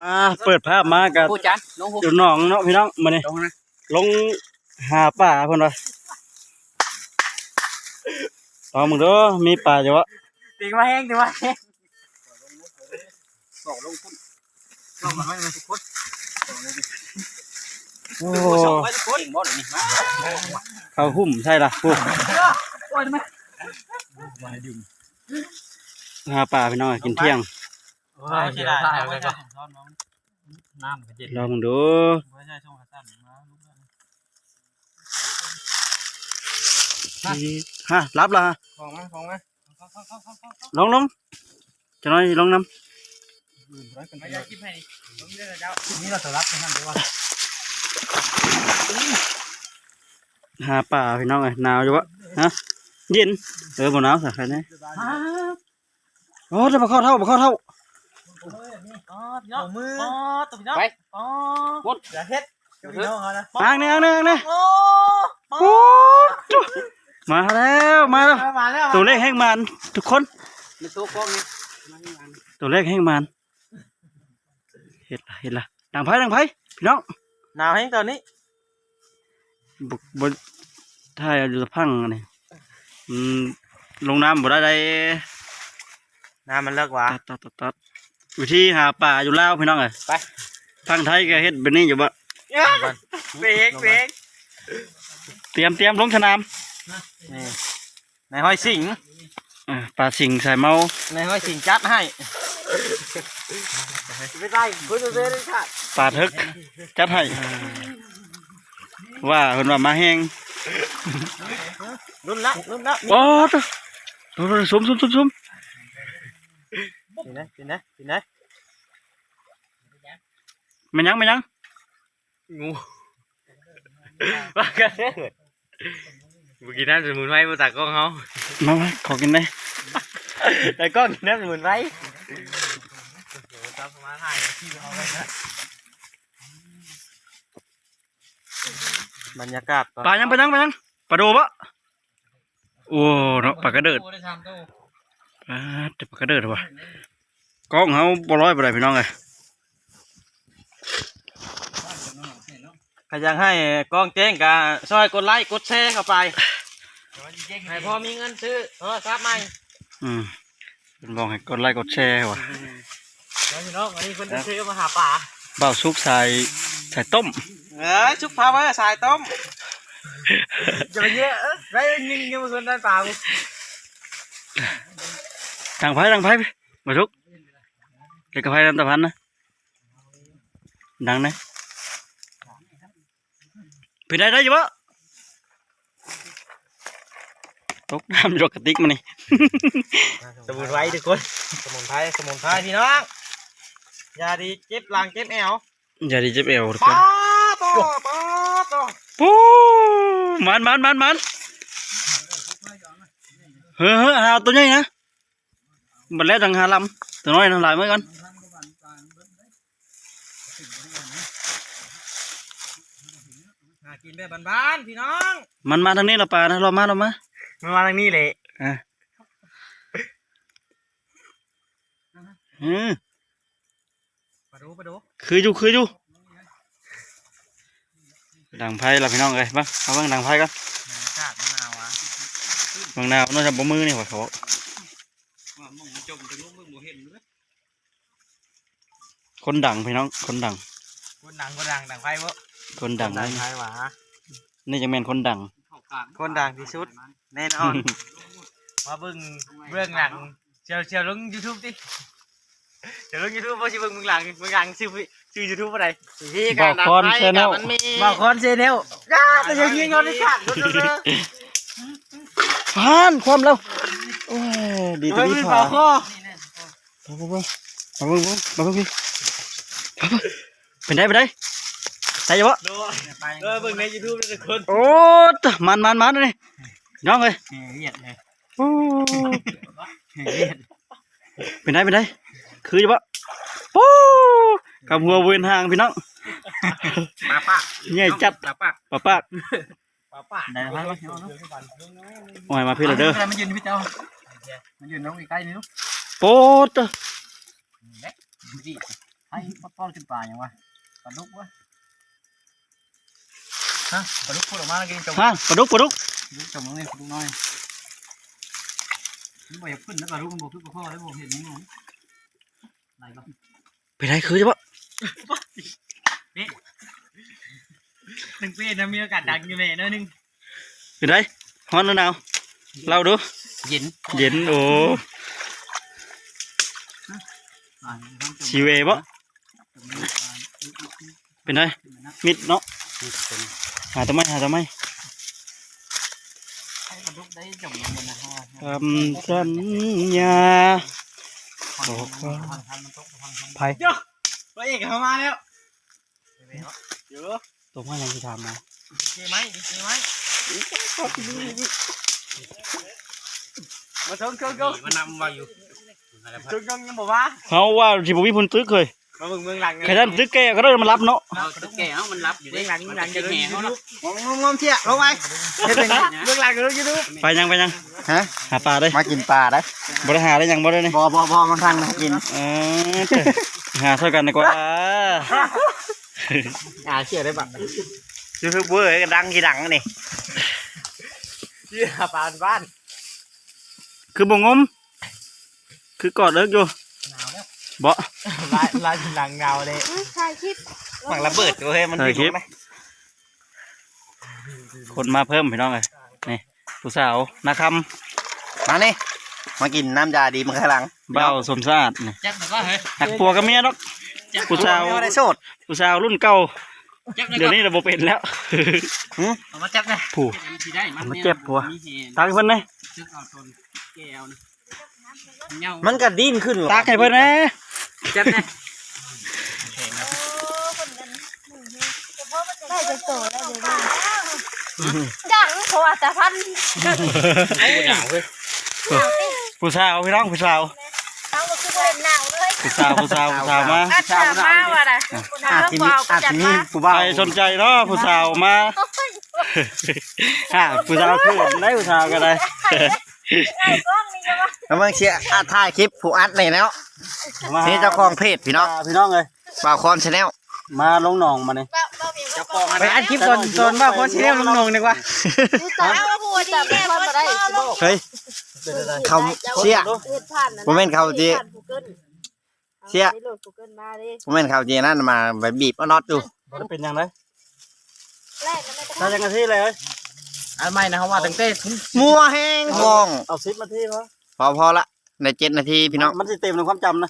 ອ່າ ເປີດພາບມາກະ ຜູ້ຈັດ ລົງຜູ້ ຢູ່ໜອງເນາະພີ່ນ້ອງ ມື້ນີ້ ລົງນະ ລົງຫາປາເພິ່ນວ່າ ລອງເບິ່ງເດີ ມີປາຢູ່ບໍ່? ຕີມາແຮງ ຕີມາແຮງ ສອງລົງພຸ້ນ ສອງມາໄວ້ ມາທຸກຄົນ ສອງເລີຍ ໂອ້ ສອງໄວ້ທຸກຄົນ ເກັ່ງບໍ່ເດນີ້ ມາ ເຂົ້າຫຸ້ມໃສ່ລະ ໂອ້ ໂອ້ຍ ມາ ຫາປາພີ່ນ້ອງ ກິນທ່ຽງ ໂອ້ຍ ເສຍດາຍ ເອົາໄວ້ໃສ່ຊ້ອນນ້ຳ ນ້ຳກະເຢັນ ລອງເບິ່ງດູ ເອົາໄວ້ໃສ່ຊ່ອງຂາສັ້ນ ມາ ຮະ ຫຼັບລະ ຂອງມາ ຂອງມາ ລົງ ລົງ ຈັກໜ້ອຍລົງນຳ ຫາປາພີ່ນ້ອງເອີຍ ໜາວຢູ່ບໍ່? ຮະ ເຢັນ ເອີ ບໍ່ໜາວຊະ ໄຄແນ່ ໂອ້ ໄດ້ປາຄໍ່ເທົ້າ ປາຄໍ່ເທົ້າ ອໍ ພີ່ນ້ອງ ອໍ ຕົວພີ່ນ້ອງ ໄປ ອໍ ພຸ້ນ ຢ່າເຮັດ ກັບພີ່ນ້ອງເຮົານະ ອ່າງແນ່ ອ່າງແນ່ ອ່າງແນ່ ໂອ້ ໂອ້ ມາແລ້ວ ມາແລ້ວ ມາແລ້ວ ຕົວແລກແຮ່ງໝານທຸກຄົນ ໃນໂຕກ້ອງນີ້ ຕົວແລກແຮ່ງໝານ ເຫັນລະ ເຫັນລະ ດັງໄຟ ດັງໄຟ ພີ່ນ້ອງ ໜາວແຮງຕອນນີ້ ບໍ່ ບໍ່ ຖ່າຍເອົາຢູ່ຕະພັງອັນນີ້ ອືມ ລົງນ້ຳບໍ່ໄດ້ໃດ ນ້ຳມັນເລິກຫວາ ຕັດ ຕັດ ຕັດ ຕັດ ວິທີຫາປາຢູ່ລາວພີ່ນ້ອງເອີຍ ໄປ ທາງໄທກະເຮັດແບບນີ້ຢູ່ບໍ່? ເປັກ ເປັກ ຕຽມ ຕຽມລົງສະໜາມ ນີ້ ນາຍຮ້ອຍສິງ ອ່າ ປາສິງສາຍເມົາ ນາຍຮ້ອຍສິງຈັດໃຫ້ ໄປໄດ້ ປາເຖິກຈັດໃຫ້ ວ່າເພິ່ນວ່າມາແຮງ ລຸ້ນລະ ລຸ້ນລະ ໂອ້ ໂຕ ໂຕ ໂຕ ຊຸມ ຊຸມ ຊຸມ ຊຸມ ເປັນໄງ ເປັນໄງ ເປັນໄງ? ແມ່ນຫຍັງ ແມ່ນຫຍັງ? ງູ ວ່າກັນເດີ ບໍ່ກິນນ້ຳສະໝຸນໄພບໍ່ຕາກ້ອງເຮົາ ມາ ມາ ຂໍກິນແດ່ ຕາກ້ອງກິນນ້ຳສະໝຸນໄພ ບັນຍາກາດ ປາຫຍັງ ປາຫຍັງ ປາຫຍັງ ປາໂດບໍ່? ໂອ້ເນາະ ປາກະເດີດ ໂອ້ ໄດ້ສາມໂຕ ປາດ ປາກະເດີດວ່າ ກ້ອງເຮົາບໍ່ຮ້ອຍປານໃດພີ່ນ້ອງເອີຍ ໃຜຢາກໃຫ້ກ້ອງເຈ້ງກະຊ່ອຍກົດໄລ້ກົດແຊເຂົ້າໄປ ໃຫ້ພໍ່ມີເງິນຊື້ໂທລະສັບໃໝ່ ອືມ ເພິ່ນບອກໃຫ້ກົດໄລ້ກົດແຊວ່າ ແລ້ວພີ່ນ້ອງ ອັນນີ້ເພິ່ນຈະຊື້ມາຫາປາ ບ່າວສຸກສາຍ ສາຍຕົ້ມ ເອີຍ ສຸກພາວເວີສາຍຕົ້ມ ຢ່າໄປເຍາະ ໄດ້ຍິງຢູ່ເພິ່ນໄດ້ປາ ດັງໄຟ ດັງໄຟ ບ່າວສຸກ ເກັບກະໄຟນຳຕາພັນນະ ດັງນະ ເປັນໄດ້ ໄດ້ຢູ່ບໍ່? ຕົກນ້ຳຢູ່ດອກກະຕິກມື້ນີ້ ສະໝຸນໄພທຸກຄົນ ສະໝຸນໄພ ສະໝຸນໄພພີ່ນ້ອງ ຢາດີເຈັບຫຼັງເຈັບແອວ ຢາດີເຈັບແອວທຸກຄົນ ປາໂຕ ປາໂຕ ປູ້ ໝານ ໝານ ໝານ ໝານ ເຮີ້ ເຮີ້ ຫາຕົວໃຫຍ່ນະ ບັດແລ້ວຈັ່ງຫາລຳ ຕົວນ້ອຍນະ ຫຼາຍມື້ກ່ອນ ຫາກິນແບບບ້ານໆ ພີ່ນ້ອງ ມັນມາທາງນີ້ລະປານະ ລອມມາ ລອມມາ ມັນມາທາງນີ້ແຫຼະ ອ່າ ອື ປາດູ ປາດູ ຄືຢູ່ ຄືຢູ່ ດັງໄຟລະພີ່ນ້ອງເອີຍ ເບິ່ງ ເອົາເບິ່ງດັງໄຟກ່ອນ ບັນຍາກາດມັນໜາວຫວາ ເບິ່ງໜາວເນາະ ຈຳບໍ່ມືນີ້ວ່າເຂົາ ວ່າໝ່ອງມັນຈົມ ແຕ່ລົງເບິ່ງບໍ່ເຫັນເລີຍ ຄົນດັງພີ່ນ້ອງ ຄົນດັງ ຄົນດັງ ຄົນດັງ ດັງໄຟບໍ່ ຄົນດັງ ດັງໄຟຫວາ ນີ້ຈັ່ງແມ່ນຄົນດັງ ຄົນດັງທີ່ສຸດ ແນ່ນອນ ມາເບິ່ງເບື້ອງຫຼັງ ສ່ຽວ ສ່ຽວລົງຢູທູບຕິ ສ່ຽວລົງຢູທູບ ບໍ່ຊິເບິ່ງເບື້ອງຫຼັງ ເບື້ອງຫຼັງຊື່ ຊື່ຢູທູບວ່າໃດ ວິທີການດັງໄຟກະມັນມີ ບ່າວຄອນແຊນແນວ ບ່າວຄອນແຊນແນວ ຢ່າ ແຕ່ຢ່າຍິງເອົາເດັດຂາດ ຜ່ານຄວາມແລ້ວ ໂອ້ຍ ດີແຕ່ມີຜ້າ ບ່າວຄອນ ເບິ່ງ ເບິ່ງ ເບິ່ງ ເບິ່ງ ເບິ່ງ ເບິ່ງ ເບິ່ງ ເປັນໄດ ເປັນໄດ ໄດ້ຢູ່ບໍ່? ເອີ ເບິ່ງໃນຢູທູບເດີທຸກຄົນ ໂອ້ ມັນ ມັນ ມັນ ນີ້ ນ້ອງເອີຍ ແຫ່ວຽດເລີຍ ໂອ້ ແຫ່ວຽດ ເປັນໄດ ເປັນໄດ ຄືຢູ່ບໍ່? ໂອ້ ກັບຫົວບໍ່ເຫັນຫາງພີ່ນ້ອງ ປາປາກ ໃຫຍ່ຈັດ ປາປາກ ປາປາກ ປາປາກ ໄດ້ແລ້ວ ໂອ້ຍ ມາພີ້ລະເດີ ມັນຢືນຢູ່ພີ້ເຈົ້າ ມັນຢືນລົງໃກ້ໆນີ້ ໂປດ ນີ້ແຫຼະ ນີ້ ໄ ໄອ້ປອດໆຂຶ້ນປາຫຍັງວະ? ປາດຸກວະ? ຮະ? ປາດຸກພຸດອອກມາແລ້ວກິນຈົມ. ຮະ? ປາດຸກ ປາດຸກ ປາດຸກຈົມລົງນີ້ ປາດຸກນ້ອຍ. ມັນບໍ່ຢາກຂຶ້ນນະ ປາດຸກມັນບໍ່ຄືປາຄໍ່ເດ້ ບໍ່ເຫັນຫຍັງ. ໄດ້ບໍ່? ເປັນໄດ? ຄືຢູ່ບໍ່? ເປັນ ໜຶ່ງປີນະ ມີໂອກາດດັງຢູ່ແດ່ໜ້ອຍໜຶ່ງ. ເປັນໃດ? ຮ້ອນຫຼືໜາວ? ເລົ່າດູ. ເຢັນ ເຢັນ. ໂອ້ ຊິເວບໍ່? ເປັນໃດ? ມິດເນາະ. ຫາຕົວໃໝ່ ຫາຕົວໃໝ່. ຄຳສັນຍາ ໂອ້ ໃຜ? ໂອ້ ເອກເຂົ້າມາແລ້ວ. ຕົກມາຫຍັງຊິຖາມນະ? ດີເຈໄມ້ ດີເຈໄມ້ ມາເຖິງ ເຖິງ ເຖິງ ມານຳວ່າຢູ່ ເຖິງ ເຖິງ ຍັງບໍ່ມາ. ເຮົາວ່າຊິບໍ່ມີຄົນຕຶກເຮີ້ຍ ມາເບິ່ງເບື້ອງຫຼັງ ໃຄທ່ານຕຶກແກ່ກໍໄດ້ມາລັບເນາະ. ເອົາຕຶກແກ່ເຮົາມັນລັບຢູ່ເດ້ ເບິ່ງຫຼັງ ເບິ່ງຫຼັງ ມັນເປັນແຫ່ເຮົາເນາະ. ງອມໆ ເສຍ ລົງໄປ ເຮັດເປັນເບື້ອງຫຼັງ ເບິ່ງຢູ່ດູ. ໄປຍັງ ໄປຍັງ? ຮະ? ຫາປາເດ້ ມາກິນປາໄດ໋. ບໍ່ໄດ້ຫາໄດ້ຫຍັງບໍ່ໄດ້ນີ້? ບໍ່ ບໍ່ ບໍ່ ມາທາງມາກິນ. ເອີ ຫາຊ່ອຍກັນດີກວ່າ. ຫາເສຍໄດ້ບັດ ຢູທູບເບີກໍດັງຊິດັງນີ້ ຊິຫາປານບ້ານ ຄືບໍ່ງົມ ຄືກອດເອິກຢູ່. ໜາວແລ້ວ ບໍ່ ລາຍ ລາຍຫຼັງໜາວເດ້. ຖ່າຍຄລິບ ໝາກລະເບີດເວີຍ ມັນ ຖ່າຍຄລິບ ຄົນມາເພີ່ມພີ່ນ້ອງເອີຍ. ນີ້ ຜູ້ສາວນາຄຳ ມານີ້ ມາກິນນ້ຳຢາດີເມືອງຄາຫຼັງ. ບ່າວສົມສະອາດນີ້ ຈັບແລ້ວກໍເຮີ້ຍ ຮັກຜົວກັບເມຍດອກ. ຈັບ ຜູ້ສາວ ບໍ່ໄດ້ໂສດ ຜູ້ສາວລຸ້ນເກົ່າ ຈັບແລ້ວກໍ ດຽວນີ້ລະບໍ່ເປັນແລ້ວ. ຫື? ເອົາມາຈັບແດ່ ຜູ້ ມັນຊິໄດ້ ມັນ ເອົາມາເຈັບຜົວ ມີແຮງ ຕັກໃຫ້ເພິ່ນແດ່ ຕຶກເອົາຕົນແກ້ວນະ. ມັນກະດີ້ນຂຶ້ນ ຕັກໃຫ້ເພິ່ນແດ່ ຈັບແດ່. ໄດ້ຈັກໂຕແລ້ວດຽວນີ້? ຍັງ ເພາະວ່າຕາພັນ ຜູ້ສາວພີ່ນ້ອງ ຜູ້ສາວ ເຮົາກໍຄືບໍ່ເຫັນໜາວເລີຍ. ຜູ້ສາວ ຜູ້ສາວ ຜູ້ສາວມາ ອາດຈະມາວ່ານະ ອາດຊິມີ ອາດຊິມີຜູ້ບ່າວ ໃຜສົນໃຈເນາະ ຜູ້ສາວມາ. ຮະ ຜູ້ສາວເຂີນໄດ໋ ຜູ້ສາວກໍໄດ້. ກຳລັງເຊຍ ອາ ຖ່າຍຄລິບຜູ້ອັດນີ້ແລ້ວ ມາ ນີ້ເຈົ້າຂອງເພຈພີ່ນ້ອງ ອ່າ ພີ່ນ້ອງເອີຍ ບ່າວຄອນ Channel ມາລົງໜອງມານີ້. ເຈົ້າຂອງ ໄປອັດຄລິບຕອນ ຕອນບ່າວຄອນ Channel ລົງໜອງດີກວ່າ. ເອົາຜູ້ດີແນ່ ເຮີ້ຍ ເຂົາເຊຍ ບໍ່ແມ່ນເຂົາຊິ ເຊຍ ບໍ່ແມ່ນເຂົາຊິນັ້ນມາ ໄປບີບເອົານັອດຢູ່. ບໍ່ໄດ້ເປັນຫຍັງເດ້ ໄດ້ຈັກນາທີແລ້ວ? ອັນໃໝ່ນະ ເຮົາວ່າຕັ້ງແຕ່ ມົວແຮງ ຫ້ອງ ເອົາສິບນາທີພໍ ພໍ ພໍລະ ໄດ້ເຈັດນາທີພີ່ນ້ອງ ມັນຊິເຕັມໃນຄວາມຈຳນະ.